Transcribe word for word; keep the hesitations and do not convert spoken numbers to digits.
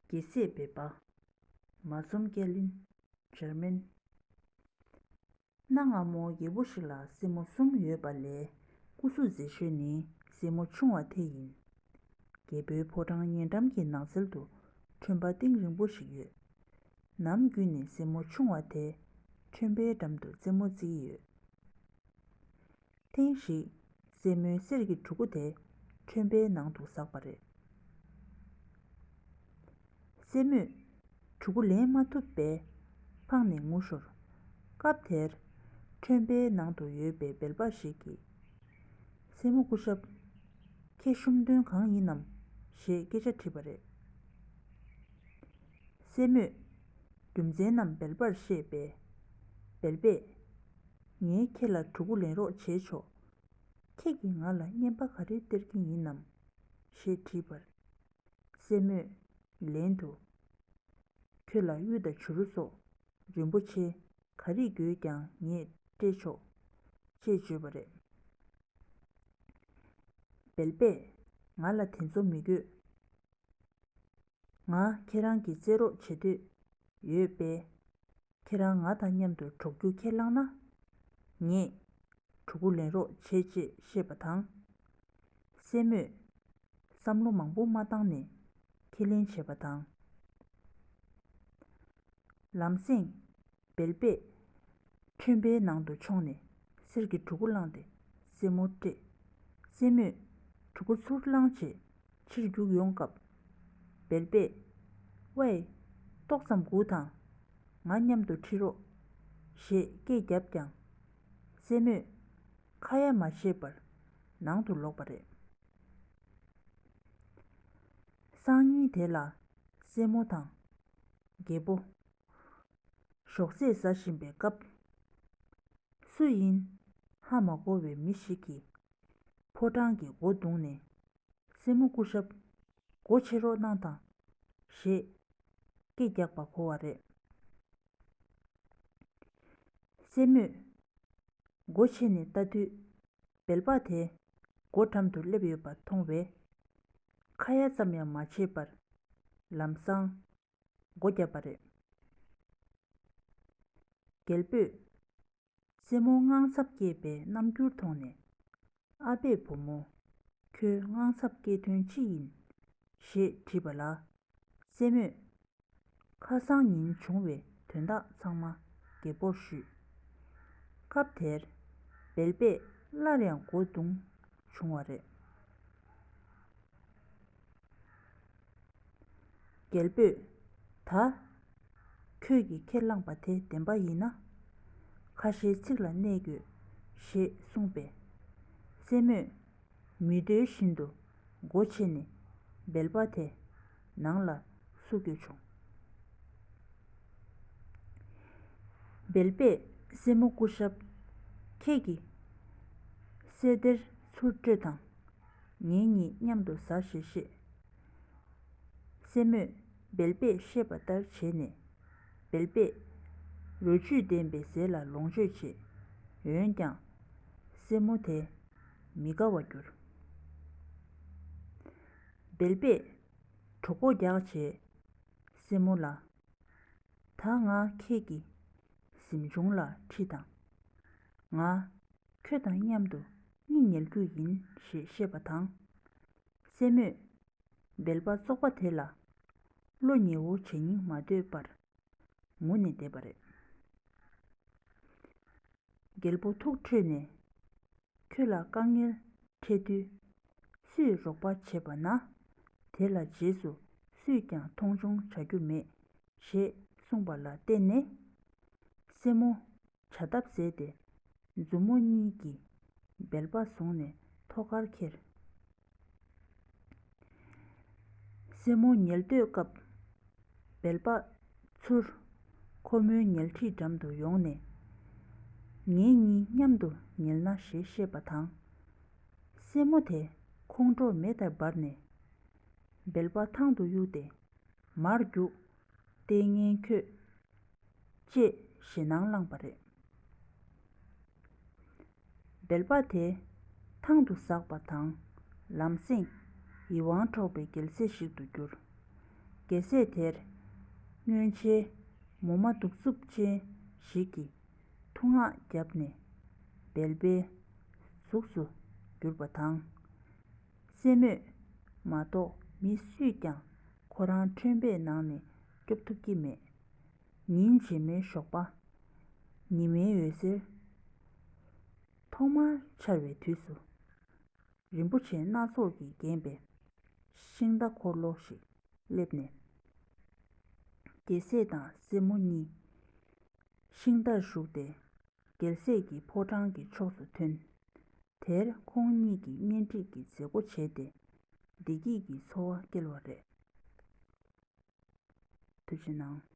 རྒྱལ་སྲས་སྦལ་པ། མ་འཛོམས་སྐྱ་ལིན། འཇར་མན། གནའ་སྔ་མོ་རྒྱལ་པོ་ཞིག་ལ་སྲས་མོ་གསུམ་ཡོད་པ་ལས་སྐུ་གཟུགས་མཛེས་ཤོས་ནི་སྲས་མོ་ཆུང་བ་དེ་ཡིན། རྒྱལ་པོའི་ཕོ་བྲང་ཉེ་འགྲམ་གྱི་ནགས་ཚལ་དུ་ཁྲོན་པ་གཏིང་རིང་པོ་ཞིག་ཡོད། ནམ་རྒྱུན་ནས་སྲས་མོ་ཆུང་བ་དེ་ཁྲོན་པའི་འགྲམ་དུ་རྩེད་མོ་རྩེ་གི་ཡོད། ཐེངས་ཤིག་སྲས་མོའི་གསེར་གྱི་གྲུ་གུ་དེ་ཁྲོན་པའི་ནང་དུ་ཟགས་པ་རེད། སྲས་མོས་གྲུ་གུ་ལེན་མ་ཐུབ་པས་ཕངས་ནས་ངུ་ཤོར། སྐབས་དེར་ཁྲོན་པའི་ནང་དུ་ཡོད་པའི་སྦལ་པ་ཞིག་གིས། སྲས་མོ་སྐུ་ཞབས། ཁྱེད་ཤུམ་དོན་གང་ཡིན་ནམ་ཞེས་སྐད་ཆ་དྲིས་པ་རེད། སྲས་མོས་རྒྱུ་མཚན་རྣམས་སྦལ་པར་བཤད་པས། སྦལ་པས། ངས་ཁྱེད་ལ་གྲུ་གུ་ལེན་རོགས་བྱས་ཆོག་ཁྱེད་ཀྱིས་ང་ལ་རྔན་པ་ག་རེ་སྟེར་གྱི་ཡིན་ནམ་ཞེས་དྲིས་པར། སྲས་མོས་ལན་དུ། ཁྱོད་ལ་གཡུ་དང་བྱུ་རུ་སོགས་རིན་པོ་ཆེ་ག་རེ་དགོས་ཀྱང་ངས་སྤྲད་ཆོག་ཅེས་བརྗོད་པ་རེད། སྦལ་པས། ང་ལ་དེ་ཚོ་མི་དགོས། ང་ཁྱེད་རང་གི་རྩེད་རོགས་བྱེད་འདོད་ཡོད་པས། ཁྱེད་རང་ང་དང་མཉམ་དུ་གྲོགས་རྒྱུ་ཁས་བླངས་ན། ངས་གྲུ་གུ་ལེན་རོགས་བྱེད་ཅེས་བཤད་པ་དང་། སྲས་མོས་བསམ་བློ་མང་པོ་མ་བཏང་ནས་ཁས་ལེན་བྱས་པ་དང་། ལམ་སེང་སྦལ་པས་ཁྲོན་པའི་ནང་དུ་མཆོངས་ནས་གསེར་གྱི་གྲུ་གུ་བླངས་ཏེ་སྲས་མོར་སྤྲད། སྲས་མོས་གྲུ་གུ་ཚུར་བླངས་རྗེས་ཕྱིར་རྒྱུགས་ཡོང་སྐབས། སྦལ་པས། ཝེ། ཏོག་ཙམ་སྒུག་དང་། ང་མཉམ་དུ་ཁྲིད་རོགས། ཞེས་སྐད་བརྒྱབ་ཀྱང་། སྲས་མོས་ཁ་ཡ་མ་བྱས་པར་ནང་དུ་ལོག་པ་རེད། སང་ཉིན་དེ་ལ་སྲས་མོ་དང་རྒྱལ་པོ་ཞོགས་ཟས་ཟ་བཞིན་པའི་སྐབས། སུ་ཡིན་ཧ་མ་གོ་བའི་མི་ཞིག་གིས་ཕོ་བྲང་གི་སྒོ་བརྡུངས་ནས། སྲས་མོ་སྐུ་ཞབས། སྒོ་ཕྱེ་རོགས་གནང་དང་། ཞེས་སྐད་རྒྱག་པ་གོ་བ་རེད། སྲས་མོས་སྒོ་ཕྱེ་ནས་ལྟ་དུས། སྦལ་པ་དེ་སྒོ་འགྲམ་དུ་སླེབས་ཡོད་པ་མཐོང་བས། ཁ་ཡ་ཙམ་ཡང་མ་བྱས་པར་ལམ་སང་སྒོ་བརྒྱབ་པ་རེད། རྒྱལ་པོས་སྲས་མོ་དངངས་འཚབ་སྐྱེས་པའི་རྣམ་འགྱུར་མཐོང་ནས། ཨ་ཕས་བུ་མོ། ཁྱོད་དངངས་འཚབ་སྐྱེ་དོན་ཅི་ཡིན། ཞེས་དྲིས་པ་ལ། སྲས་མོས། ཁ་སང་ཉིན་བྱུང་བའི་དོན་དག་ཚང་མ་རྒྱལ་པོར་ཞུས། སྐབས་དེར་སྦལ་པས་སླར་ཡང་སྒོ་བརྡུངས་བྱུང་བ་རེད། རྒྱལ་པོས། ད། ཁྱོད་ཀྱིས་ཁས་བླངས་པ་དེ་བདེན་པ་ཡིན་ན། ཁ་ཞེའི་ཚིག་ལ་གནས་དགོས། ཞེས་གསུངས་པས། སྲས་མོས། མི་འདོད་བཞིན་དུ་སྒོ་ཕྱེ་ནས་སྦལ་པ་དེ་ནང་ལ་བསུ་དགོས་བྱུང་། སྦལ་པས་སྲས་མོ་སྐུ་ཞབས། ཁྱེད་ཀྱིས་གསེར་སྡེར་ཚུར་སྤྲོད་དང་། ངེད་གཉིས་མཉམ་དུ་ཟ་ཞེས་བཤད། སྲས་མོས་སྦལ་པས་བཤད་པ་ལྟར་བྱས་ནས། སྦལ་པས་རོ་བཅུད་ལྡན་པའི་ཟས་ལ་ལོངས་སྤྱོད་བྱས། འོན་ཀྱང་། སྲས་མོ་དེ་མི་དགའ་བར་གྱུར། སྦལ་པས་གྲོད་ཁོག་རྒྱགས་བྱས། སྲས་མོ་ལ། ད་ང་ཁྱེད་ཀྱི་གཟིམ་ཆུང་ལ་ཁྲིད་དང་། ང་ཁྱོད་དང་མཉམ་དུ་གཉིད་ཉལ་རྒྱུ་ཡིན་ཞེས་བཤད་པ་དང་། སྲས་མོས་སྦལ་པ་བཙོག་པ་དེ་ལ་བློ་ཉེ་བོ་བྱེད་སྙིང་མ་འདོད་པར་ངུ་ནས་བསྡད་པ་རེད། རྒྱལ་པོ་ཐུགས་ཁྲོས་ནས། ཁྱོད་ལ་དཀའ་ངལ་འཕྲད་དུས། སུས་རོགས་པ་བྱེད་པ་ན། དེ་ལ་རྗེས་སུ་སུས་ཀྱང་མཐོང་ཆུང་བྱ་རྒྱུ་མེད། ཞེས་གསུངས་པ་ལ་བརྟེན་ནས། སྲས་མོ་བྱ་ཐབས་ཟད་དེ། མཛུབ་མོ་གཉིས་ཀྱིས་སྦལ་པ་བཟུང་ནས་ཐོག་ཁར་ཁྱེར། སྲས་མོ་ཉལ་སྡོད་སྐབས། སྦལ་པ་ཚུར་ཁོ་མོའི་ཉལ་ཁྲིའི་འགྲམ་དུ་ཡོང་ནས། ངེད་གཉིས་མཉམ་དུ་ཉལ་ན་ཞེས་བཤད་པ་དང་། སྲས་མོ་དེ་ཁོང་ཁྲོ་མེ་ལྟར་འབར་ནས། སྦལ་པ་ཐང་དུ་གཡུགས་ཏེ། མར་རྒྱུགས། ལྟས་ངན་ཁྱོད། ཅེས་ཞེད་སྣང་བསླངས་པ་རེད། སྦལ་པ་དེ་ཐང་དུ་ཟགས་པ་དང་། ལམ་སེང་ཡིད་དབང་འཕྲོག་པའི་རྒྱལ་སྲས་ཤིག་ཏུ་གྱུར། རྒྱལ་སྲས་དེར་སྔོན་ཆད་མོ་མ་གདུག་རྩུབ་ཅན་ཞིག་གིས་ཐུག་ངག་བརྒྱབ་ནས་སྦལ་པའི་གཟུགས་སུ་གྱུར་པ་དང་། སྲས་མོས་མ་གཏོགས་མི་སུས་ཀྱང་ཁོ་རང་ཁྲོན་པའི་ནང་ནས་སྐྱོབ་ཐུབ་ཀྱི་མེད། ཉིན་རྗེས་མའི་ཞོགས་པ། ཉི་མའི་འོད་ཟེར་ཐོག་མར་འཆར་བའི་དུས་སུ། རིན་པོ་ཆེ་སྣ་ཚོགས་ཀྱིས་བརྒྱན་པའི་ཤིང་རྟ་འཁོར་ལོ་ཞིག་སླེབས་ནས། རྒྱལ་སྲས་དང་སྲས་མོ་གཉིས་ཤིང་རྟར་ཞུགས་ཏེ། རྒྱལ་སྲས་ཀྱི་ཕོ་བྲང་གི་ཕྱོགས་སུ་ཐོན། དེར་ཁོང་གཉིས་ཀྱིས་གཉེན་སྒྲིག་གི་མཛད་སྒོ་བྱས་ཏེ། བདེ་སྐྱིད་ཀྱི་འཚོ་བ་སྐྱེལ་བ་རེད། ཐུགས་རྗེ་གནང་།